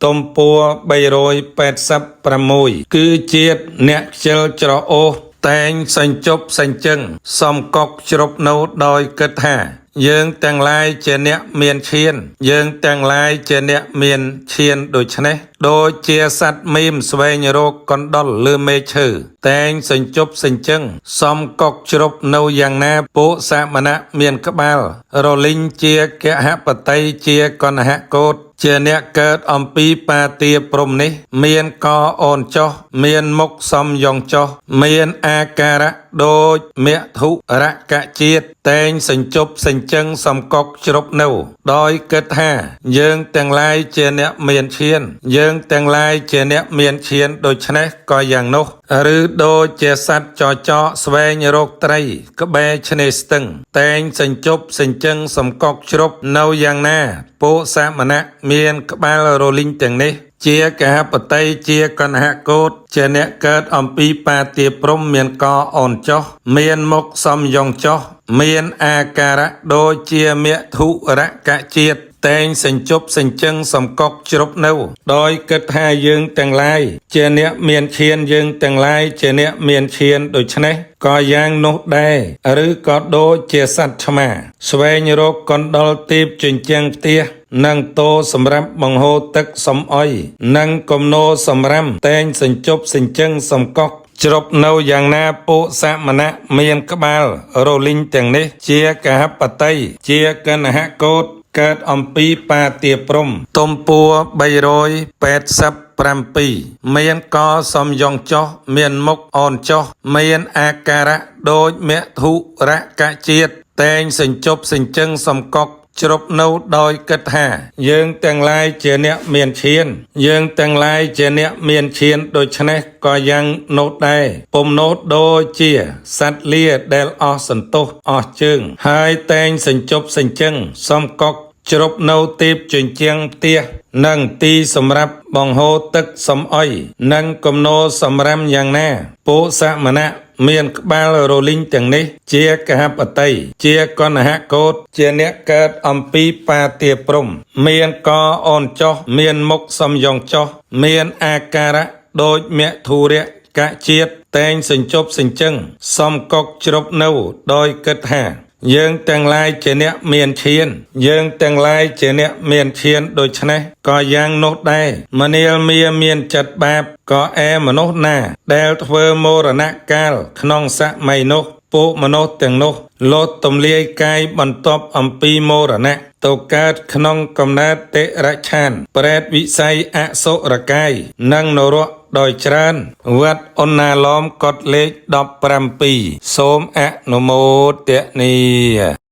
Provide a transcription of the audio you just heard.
ទំព័រ386គឺជាតិអ្នកខ្ជិលច្រអូសតែងសញ្ជប់សញ្ជឹងសំកុកជ្រប់នៅដោយគិតថា យើងទាំងឡាយជាអ្នកមានឈាន យើងទាំងឡាយជាអ្នកមានឈានដូច្នេះដូចជាសត្វមីមស្វែងរកកណ្ដុរលើមេឈើតែងសញ្ជប់សញ្ជឹងសំកុកជ្រប់នៅយ៉ាងណាពួកសមណៈមានក្បាល រលីងជាកហបតីជាកណ្ហកោតជាអ្នកកើតអំពីបាទាព្រំនេះ មានកអូនចុះ មានមុខសំយងចុះ មានអាការៈដូចមធុរកជាតិតែងសញ្ជប់សញ្ជឹងសំកុកជ្រប់នៅ ដោយគិតថា យើងទាំងឡាយជាអ្នកមានឈាន យើងទាំងឡាយជាអ្នកមានឈានដូច្នេះក៏យ៉ាងនោះ ឬដូចជាសត្វចចកស្វែងរកត្រី ក្បែរឆ្នេរស្ទឹង តែងសញ្ជប់សញ្ជឹងសំកុកជ្រប់នៅយ៉ាងណាពួកសមណៈមានក្បាលរលីងទាំងនេះ ជាកហបតីជាកណ្ហកោតជាអ្នកកើតអំពីបាទាព្រំមានកអូនចុះ មានមុខសំយងចុះ មានអាការៈដូចជាមធុរកជាតិតែងសញ្ជប់សញ្ជឹងសំកុកជ្រប់នៅ ដោយគិតថាយើងទាំងឡាយជាអ្នកមានឈានយើងទាំងឡាយជាអ្នកមានឈានដូច្នេះក៏យ៉ាងនោះដែរឬក៏ដូចជាសត្វឆ្មា ស្វែងរកកណ្ដុរទីបជញ្ជាំងផ្ទះនិងតោសម្រាប់បង្ហូរទឹកសំអុយនិងគំនរសម្រាំតែងសញ្ជប់សញ្ជឹងសំកុកជ្រប់នៅយ៉ាងណាពួកសមណៈមានក្បាលរលីងទាំងនេះ ជាកហបតីជាកណ្ហកោតកើតអំពីបាទាព្រំទំព័រ387មានកសំយងចុះ មានមុខអូនចុះ មានអាការៈដូចមធុរកជាតិតែងសញ្ជប់សញ្ជឹងសំកុកជ្រប់នៅដោយគិតថា យើងទាំងឡាយជាអ្នកមានឈាន យើងទាំងឡាយជាអ្នកមានឈានដូច្នេះក៏យ៉ាងនោះដែរពុំនោះដូចជាសត្វលាដែលអស់សន្ទុះអស់ជើង ហើយតែងសញ្ជប់សញ្ជឹងសំកុកជ្រប់នៅទីបជញ្ជាំងផ្ទះនិងទីសម្រាប់បង្ហូរទឹកសំអុយនិងគំនរសម្រាំយ៉ាងណាពួកសមណៈមានក្បាលរលីងទាំងនេះ ជាកហបតីជាកណ្ហកោតជាអ្នកកើតអំពីបាទាព្រំ មានកអូនចុះ មានមុខសំយងចុះ មានអាការៈដូចមធុរកជាតិតែងសញ្ជប់សញ្ជឹងសំកុកជ្រប់នៅដោយគិតថា យើងទាំងឡាយជាអ្នកមានឈាន យើងទាំងឡាយជាអ្នកមានឈានដូច្នេះក៏យ៉ាងនោះដែរមនាលមាមានចិត្តបាបក៏ឯមនុស្សណា ដែលធ្វើមរណកាលក្នុងសម័យនោះពួកមនុស្សទាំងនោះលត់ទំលាយកាយបន្ទាប់អំពីមរណៈទៅកើតក្នុងកំណើតតិរច្ឆាន ប្រេតវិស័យអសុរកាយនិងនរកដោយច្រើនវត្តអុណ្ណាឡោមកត់លេខ17សូមអនុមោទនា។